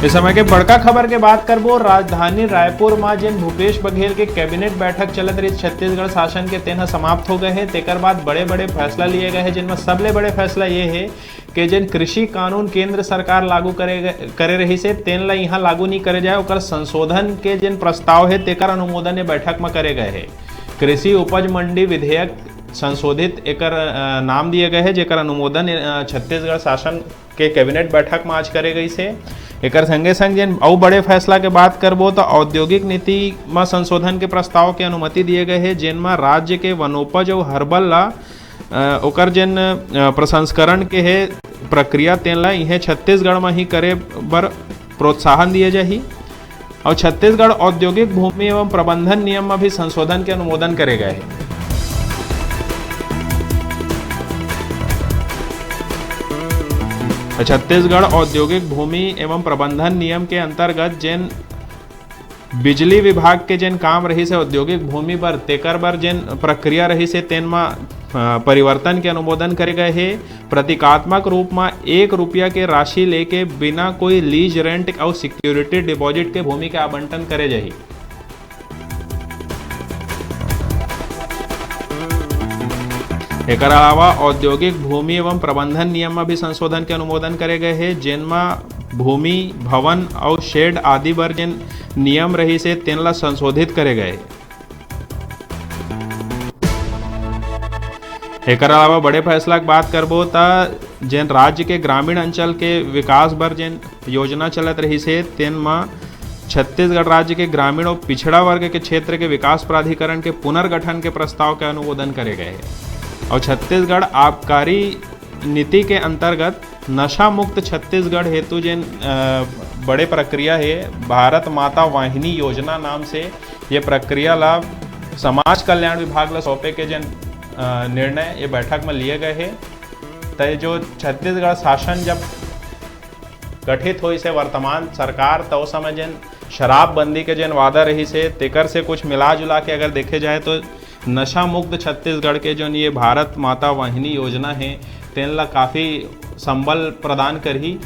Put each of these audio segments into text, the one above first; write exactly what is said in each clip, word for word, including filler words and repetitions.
इस समय के बड़का खबर के बात करबो, राजधानी रायपुर म जेन भूपेश बघेल के कैबिनेट बैठक चलत रहिस छत्तीसगढ़ शासन के, तेन ह समाप्त हो गए हे। तेकर बाद बड़े-बड़े फैसला लिए गए हे, जिनमें सबले बड़े फैसला ये हे कि जेन कृषि कानून केंद्र सरकार लागू करे गए, करे रहिस हे, तेन ला इहाँ लागू नहीं करे जाए, ओकर संशोधन के जेन प्रस्ताव हे, तेकर अनुमोदन ये बैठक म करे गए हे। कृषि उपज मंडी विधेयक संशोधित एकर, अ, नाम दिए गए हे, जेकर अनुमोदन, अ, छत्तीसगढ़ शासन के कैबिनेट बैठक म आज करे गइस हे। एकर संगे संग जेन अउ बड़े फैसला के बात करबो, त औद्योगिक नीति म संशोधन के प्रस्ताव के अनुमति दिए गए हे, जेन म राज्य के वनोपज अउ हर्बल ला, अ, ओकर जेन, अ, प्रसंस्करण के हे प्रक्रिया, तेन ला इहें छत्तीसगढ़ म ही करे बर प्रोत्साहन दिए जाही। अउ छत्तीसगढ़ औद्योगिक भूमि एवं प्रबंधन नियम म भी संशोधन के अनुमोदन करे गए हे। छत्तीसगढ़ औद्योगिक भूमि एवं प्रबंधन नियम के अंतर्गत जेन बिजली विभाग के जेन काम रहिस हे औद्योगिक भूमि बर, तेकर बर जेन प्रक्रिया रहिस हे, तेन म, अ, परिवर्तन के अनुमोदन करे गए हे। प्रतीकात्मक रूप म एक रुपया के राशि लेके बिना कोई लीज रेंट अउ सिक्योरिटी डिपॉजिट के भूमि के आवंटन करे जाही। एकर अलावा औद्योगिक भूमि एवं प्रबंधन नियम म भी संशोधन के अनुमोदन करे गए हे, जेन म भूमि, भवन अउ शेड आदि बर जेन नियम रहिस हे, तेन ला संशोधित करे गए हे। एकर अलावा बड़े फैसला के बात करबो, त जेन राज्य के ग्रामीण अंचल के विकास बर जेन योजना चलत रहिस हे, तेन म छत्तीसगढ़ राज्य के ग्रामीण अउ पिछड़ा वर्ग के क्षेत्र के विकास प्राधिकरण के पुनर्गठन के प्रस्ताव के अनुमोदन करे गए हे। अउ छत्तीसगढ़ आबकारी नीति के अंतर्गत नशा मुक्त छत्तीसगढ़ हेतु जेन, अ, बड़े प्रक्रिया हे, भारत माता वाहिनी योजना नाम से ये प्रक्रिया ला समाज कल्याण विभाग ला सौंपे के जेन, अ, निर्णय ये बैठक में लिए गए हे, त ये जो छत्तीसगढ़ शासन जब गठित होइस हे वर्तमान सरकार, त ओ समय जेन शराबबंदी के जेन वादा रहिस हे, तेकर से कुछ मिला जुला के अगर देखे जाए, तो नशा मुक्त छत्तीसगढ़ के जोन ये भारत माता वाहिनी योजना हे, तेन ला काफ़ी संबल प्रदान करही।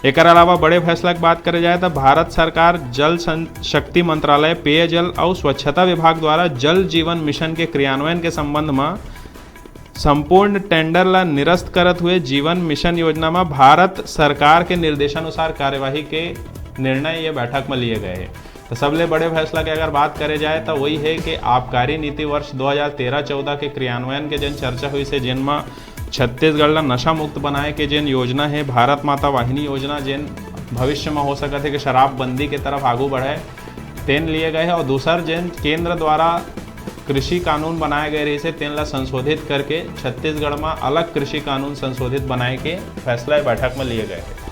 एकर अलावा बड़े फैसला के बात करे जाए, त भारत सरकार जल सं-, शक्ति मंत्रालय, पेयजल अउ स्वच्छता विभाग द्वारा जल जीवन मिशन के क्रियान्वयन के संबंध म संपूर्ण टेंडर ला निरस्त करत हुए जीवन मिशन योजना म भारत सरकार के निर्देशानुसार कार्यवाही के निर्णय ये बैठक म लिए गए हे। तो सबले बड़े फैसला के अगर बात करे जाए, तो वही हे कि आबकारी नीति वर्ष दो हज़ार तेरह चौदह के क्रियान्वयन के जेन चर्चा होइस हे, जेन म छत्तीसगढ़ ला नशा मुक्त बनाए के जेन योजना हे, भारत माता वाहिनी योजना, जेन भविष्य म हो सकत हे कि शराबबंदी के तरफ आगू बढ़े, तेन लिए गए हे। और दूसर जेन केंद्र द्वारा कृषि कानून बनाए गए रहिस हे, तेन ला संशोधित करके छत्तीसगढ़ म अलग कृषि कानून संशोधित बनाए के फैसला ए बैठक म लिए गए हे।